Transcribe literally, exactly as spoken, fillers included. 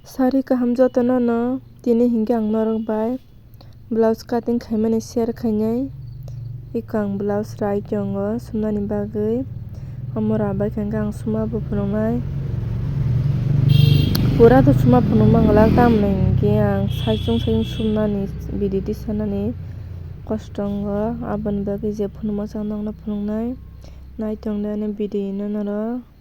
Sari kaham jotono no, tini hinkhe ang norok bai blouse cutting khaimani share khainai. Iko ang blouse rai tongo sumnani bagwi. Omo rabai khe ang suma bo phunuknai. Pura to suma phunukma glak, tamoni hinkhe ang saichung saichung sumnani bidi tisanani kosto wngo. Aboni bagwi je phunukma chang nokno phunuknai. Naitongdi ani video no norok.